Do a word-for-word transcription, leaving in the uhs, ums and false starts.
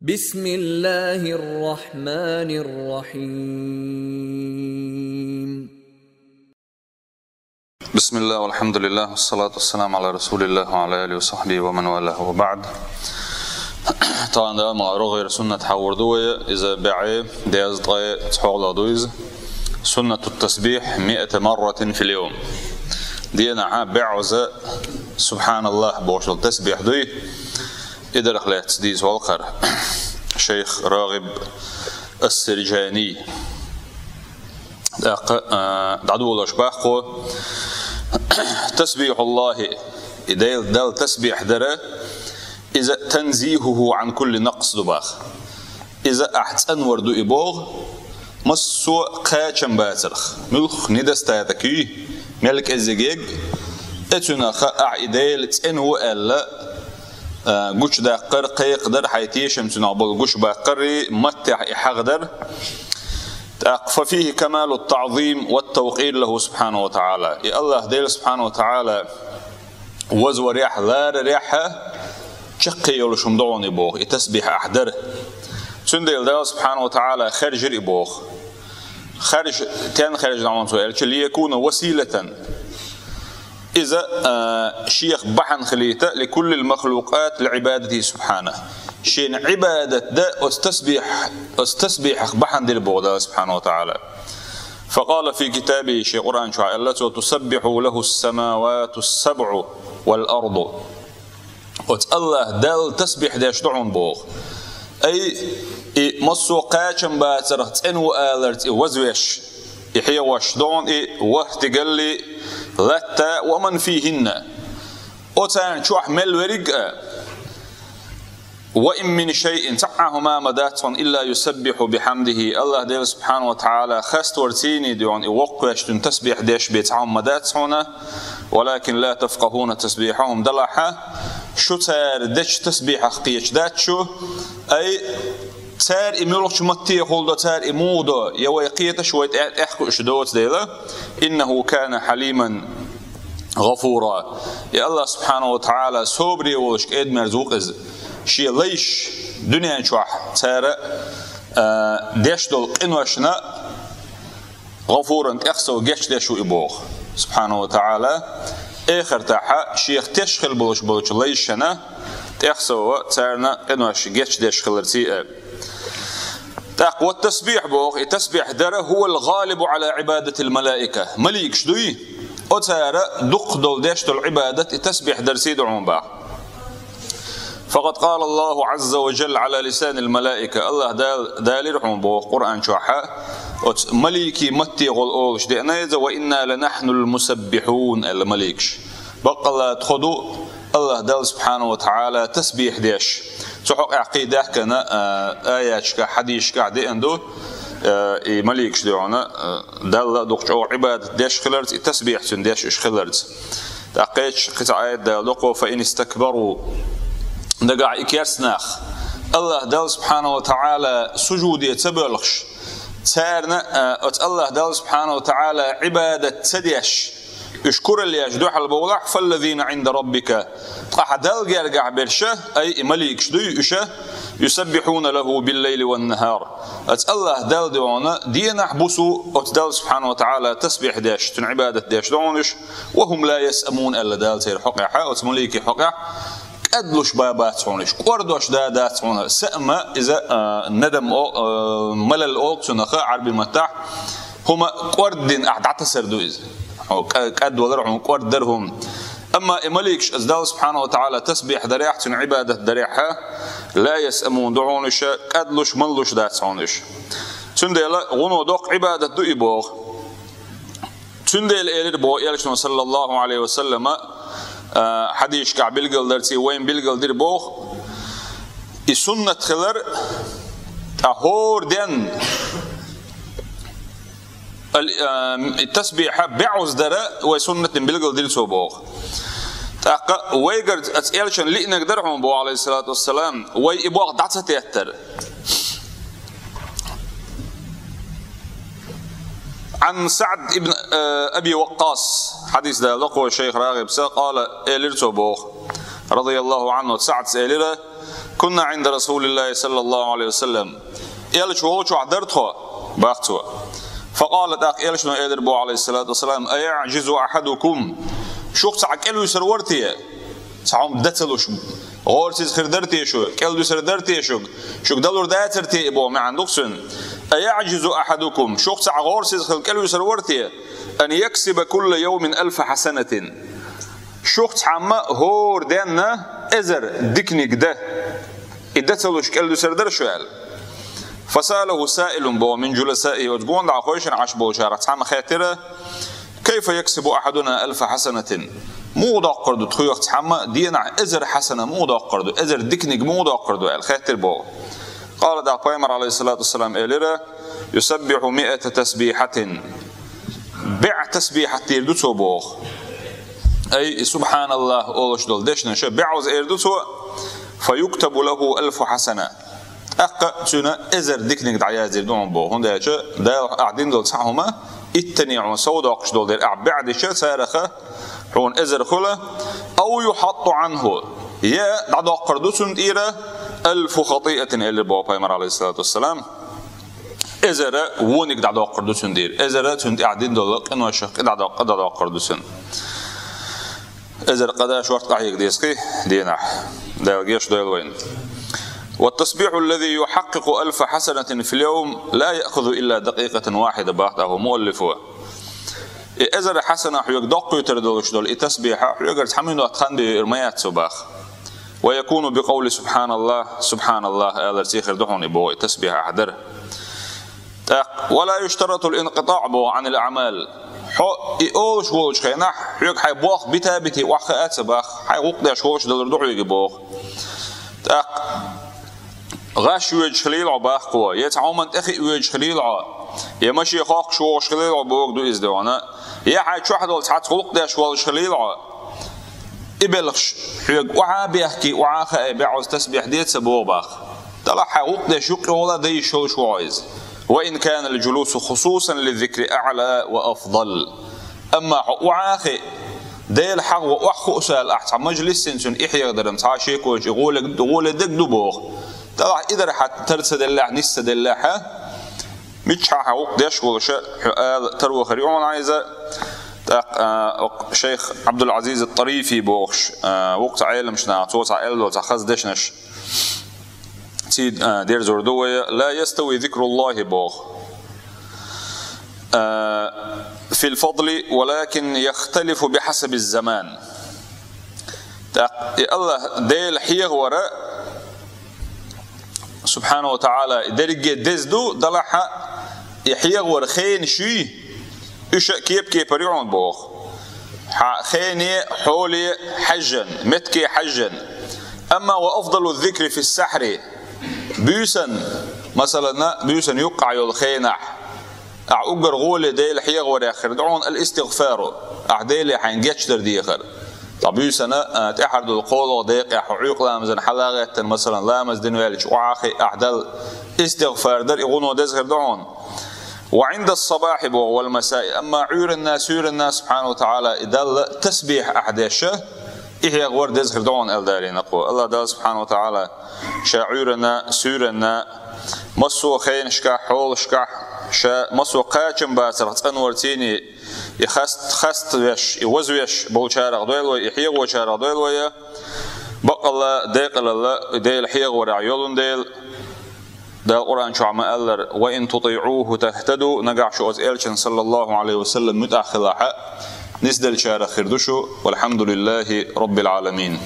بسم الله الرحمن الرحيم. بسم الله والحمد لله والصلاة والسلام على رسول الله وعلى آله وصحبه ومن والاه وبعد. Тахана ма рогӀера суннат хьавур ду вай, иза бӀаь дезткъе цхьоалагӀа ду иза. سنة التسبيح مائة مرة في اليوم. Денахьа бӀозза سبحان الله бохуш долу тасбихь дуй. Идарх лаьцна дийца волу кхара шайх РагӀиб ас-Сиржани. ТӀаккха, а, дӀадолош баккхо: تسبيح الله, и Дел-, Далла тасбихь дара, иза تنزيهه عن كل نقص ду баха. Иза ахь цӀанвар ду и боху, массо а кхачам бацарх, муьлхха недостаток юй, мел кӀеззиг ег, э, цуьнах ахь и Дела цӀена ву аьлла, а, гучудаккхар, кхайкхадар, хьайн тешам цуьнах болу гучубаккхарий, маттехь и хьахадар. ТӀаккха ففيه كمال التعظيم والتوقير له سبحانه وتعالى. И АллахӀ Дела سبحانه وتعالى вазварехь, ларарехь чаккхе йолуш хӀума ду хьуна и боху, и тасбихь ахь дара. Цундела Дала سبحانه وتعالى хаьржира и боху. Хаьржа, тен хаьржина хьуна цо аьлча, ليكون وسيلة. Иза, а, шех бахьана хилийта, لكل المخلوقات لعبادته سبحانه. Шена Ӏибадат дан оцу тасбихь-, оцу тасбихьах бахьана дира боху Дала سبحانه وتعالى. فقال في كتابه, шен Къуръан чохь аьлла цо: تسبح له السماوات السبع والأرض. Оцу АллахӀ Далла тасбихь деш ду хьуна боху. Ай, и массо а кхачам бацарх цӀена ву аларца и вазвеш, и хьегӀош ду хьуна и ворхӀ стигаллий, латта, ومن فيهن. Оцарна чохь мел верриг а, وإن من شيء, цхьа а хӀума ма дац хьуна, إلا يسبح بحمده, АллахӀ Дела سبحانه وتعالى хаставар цийний ду хьуна, и воккхавеш цуьнан тасбихь деш бен цхьа хӀума ма дац хьуна, ولكن لا تفقهون تسبيحهم, делахь а, шу цара дечу тасбихьах кхеташ дац шу, ай, цара и муьлхачу маттехула до, цара и муха до, я вай кхеташ, вай тӀе-, тӀехкуьуш доцу дела, إنه كان حليما غفورا. И АллахӀ سبحانه وتعالى собаре волуш кӀеда-мерза ву-кх иза. Шен лайш дуьнен чохь цара, а, деш долу къиношна, غفورا, тӀехсов гечдеш ву и боху, سبحانه وتعالى. Эхартахь шех теш хила болуш болчу лайшна тӀехсов царна къинош гечдеш хиларций а. ТӀаккха вот тасбихь боху, и тасбихь дара, هو الغالب على عبادة الملائكة. Маликаш дуй, оцара дукха долу деш долу Ӏибадат и тасбихь дарций ду хьуна боху. فقد قال الله عز وجل على لسان الملائكة. АллахӀ Дала далийра хьуна боху Къуръан чохь, оцу маликийн матте гӀолла олуш деана иза: وإنا لنحن المسبحون, аьлла маликаш. Баккъалла тхо ду АллахӀ Далла سبحانه وتعالى тасбихь деш. Цу хьокъехь кхин даьхкина, а, аяташкахь, хьадисашкахь деана ду, а, и маликаш ду хьуна, а, Далла дукха чӀогӀа Ӏибадат деш хиларца, и тасбихь цуьнан деш уьш хиларца. ТӀаккха кхечу кхин цхьа аят Дала доккхо: فإن استكبروا. Нагахь и керста нах, АллахӀ Далла سبحانه وتعالى сужуде ца боьлхуш, царна, а, оцу АллахӀ Далла سبحانه وتعالى Ӏибадат ца деш, уьш куралла еш дуьхьал бовлахь, فالذين عند ربك, ткъа хьан Далла гергахь берш, ай, и маликаш дуй уьш, يسبحون له بالليل والنهار. Оцу АллахӀ Далла ду хьуна денахь, бусу оцу Далла سبحانه وتعالى тасбихь деш, цуьнан Ӏибадат деш ду хьуна уьш, وهم لا يسأمون, аьлла Дала церан хьокъехь, оцу маликийн хьокъехь, кӀадлуш бан бац хьуна уьш, кӀордош дан дац хьуна, саъма иза, а, надам о-, а, малал олу цунах Ӏарби маттахь, хӀума кӀорддина ахь дӀатасар ду иза. Хьо кӀа-, кӀадвалар хьуна, кӀорддар хӀума. Амма и маликаш оцу Далла سبحانه وتعالى тасбихь дарехь, цуьнан Ӏибадат дарехь, لا يسأمون ду хьуна уьш, кӀадлуш, маллуш дац хьуна уьш. Цундела гӀуно доккха Ӏибадат ду и боху. Цундела элира боху Элчано, саллаллаху алейхи ва саллама, а, хьадисашкахь билгалдарций, вайн билгалдира боху, и суннат хилар, тӀа хӀора ден ал-, а, и тасбихьа бегӀуз дара вай суннатдин билгалдира цо боху. ТӀаккха вайгара ца Элчан лиънарг дара хьуна боху, алейхиссалату вассалам, вай и боху дӀа ца теттара. عن سعد بن أبي وقاص, хьадис дала кхо шайх РагӀибса, قال, элира цо боху, رضي الله عنه, СаӀдс элира: كنا عند رسول الله صلى الله عليه وسلم. Элча волчохь дара тхо, бах цо. فقال, тӀаккха Элчано элира боху, عليه الصلاة والسلام: أيعجز أحدكم, шух цхьаъ кӀелвуьсур вара те? Цхьа хӀума дан ца луш, гӀорасиз хир дара те шу, кӀелдуьсур дара те шуьга, шуьга далур дацара те и боху маьӀна ду-кх цуьнан. أيعجز أحدكم, шух цхьаъ гӀорасиз хила кӀелвуьсур вара те, أن يكسب كل يوم ألف حسنة, шух цхьамма хӀора денна эзар диканиг дан? И дан ца луш кӀелдуьсур дара шу аьлла. فسأله سائل, боху, من جلسائه, оцу гонаха хевшина Ӏаш болчарах цхьамма хаьттира: كيف يكسب أحدنا ألف حسنة؟ Муха доккхур ду тхоьх цхьамма денахь эзар хьасана муха доккхур ду, эзар диканиг муха доккхур ду аьлла хаьттира боху. قال, тӀаккха Пайхамара, عليه الصلاة والسلام, элира: يسبح مائة تسبيحة. БӀе тасбихьат дийр ду цо боху. Ай, سبحان الله олуш долу дешнаш бӀозза эр ду цо, فيكتب له ألف حسنة. ТӀаккха цуьнан эзар диканиг дӀаяздийр ду хьуна боху. ХӀунда аьлча Дала ахь дина долу цхьа хӀума, иттаннаш хьуна сов доккхуш долу дела, ахь бӀе дича, царах хьуна эзар хуьлу. أو يحط عنه, я дӀадоккхур ду цунна тӀера ألف خطيئة, элира боху Пайхамара, عليه الصلاة والسلام. Эзар вониг дӀадоккхур ду цуьнан тӀера. Эзар цуьнан тӀехь дина долу къиношах къа дӀадоккхур ду цуьнан. Эзар къа дан шортта къахьега деза кхин денахь. Дала гечдойла вайна. والتسبيح الذي يحقق ألف حسنة في اليوم لا يأخذ إلا دقيقة واحدة, бах тӀаккха муаллифо. И эзар хьасана хьоьга доккхуьйтур долуш долу и тасбихь хьоьгара цхьа минот хан бен йоьур ма яц цо, бах. ويكون بقول سبحان الله, سبحان الله аларца хир ду хьуна и боху и тасбихь ахь дар. ТӀаккха, ولا يشترط الانقطاع боху عن الأعمال. Хьо и олуш волчу хенахь, хьоьга хьайн болх бита-битий охьахаа ца, бах, хьайн гӀуллакх деш волуш далур ду хьоьга боху. ТӀаккха гӀаш воьдуш хилийла хьо, бах кхо, я цхьа хӀуманна тӀе хиъ воьдуш хилийла хьо, я машен хохкуш вогӀуш хилийла хьо, бохург ду иза дуьйна, я хьайн чохь долу цхьацца гӀуллакх деш волуш хилийла хьо. И белхаш хьоьга охьа а бехке, охьа а хаий, бӀозза тасбихь де ца боху, бах. Делахь хьайн гӀуллакх деш юккъехула дан йиш йолуш ву хьо иза. وإن كان الجلوس خصوصا للذكر أعلى وأفضل. Амма хьо охьа а хиъ, Делан хьагӀ ван охьахуусал ахь цхьа мажлис йина, цуьнан и хьехадар-м цхьа шеко йолчу и гӀоле, гӀоле дерг ду боху. Делахь и дар хьан тар ца деллехь, нис ца деллехь, миччахьа хьан гӀуллакх деш волуш хьо ала таро хир ю хьуна иза. ТӀаккха, а, окху шайх Ӏабдул-Ӏазиз ат-Тарифи бохуш, а, вукху цхьа Ӏеламчу наха, цо цхьа аьлла долу цхьа хаза дешнаш ций, а, дерзор ду вай, لا يستوي ذكر الله боху, а, في الفضل ولكن يختلف بحسب الزمان. ТӀаккха и АллахӀ Дела хьехавар, субхьанаху ва таӀала, и дерриге деза ду, делахь и хьехавар хенаш юй, уьш а кеп-кепара ю хьуна боху. Хьан хене, хьоле хьаьжжина, метке хьаьжжина. Амма وأفضل الذكر في السحر, буьйсанна, масалана, буьйсанна юккъехь йолу хенахь, ахь уггар гӀоле Дела хьехаварех хир ду хьуна الاستغفار, ахь Деле хьайн гечдар дехар. Ткъа буьйсанна, а, тӀаьхьара долу кхоалгӀа декъехь хьо Ӏуьйкъа ламазана хьала а гӀеттина, масалан, ламаз дина ваьлча, охьа а хиъ, ахь Далла истигъфар дар, и гӀуно деза хир ду хьуна. وعند الصباح боху والمساء, амма Ӏуьйранна, суьйранна, субхьанаху ва таӀала, и Далла тасбихь ахь деш, и хьехавар деза хир ду хьуна аьлла далийна кхо. АллахӀ Дала субхьанаху ва таӀала ша Ӏуьйранна, суьйранна, массо а хенашкахь, хьолашкахь, ша массо а кхачам бацарх цӀанвар цийний, и хаст-, хаставеш, и вазвеш болчарах дойла вай, и хьехочарах дойла вай. Баккъалла, декъалалла, и Дела хьехаварехь йолун дела, Дала Къуръан чохь ма-аллара: وإن تطيعوه تهتدوا, нагахь шу оцу элчан, саллаллаху Ӏалайхи ва саллам, муьтӀахь хилахь, нисделлачарах хир ду шу. والحمد لله رب العالمين.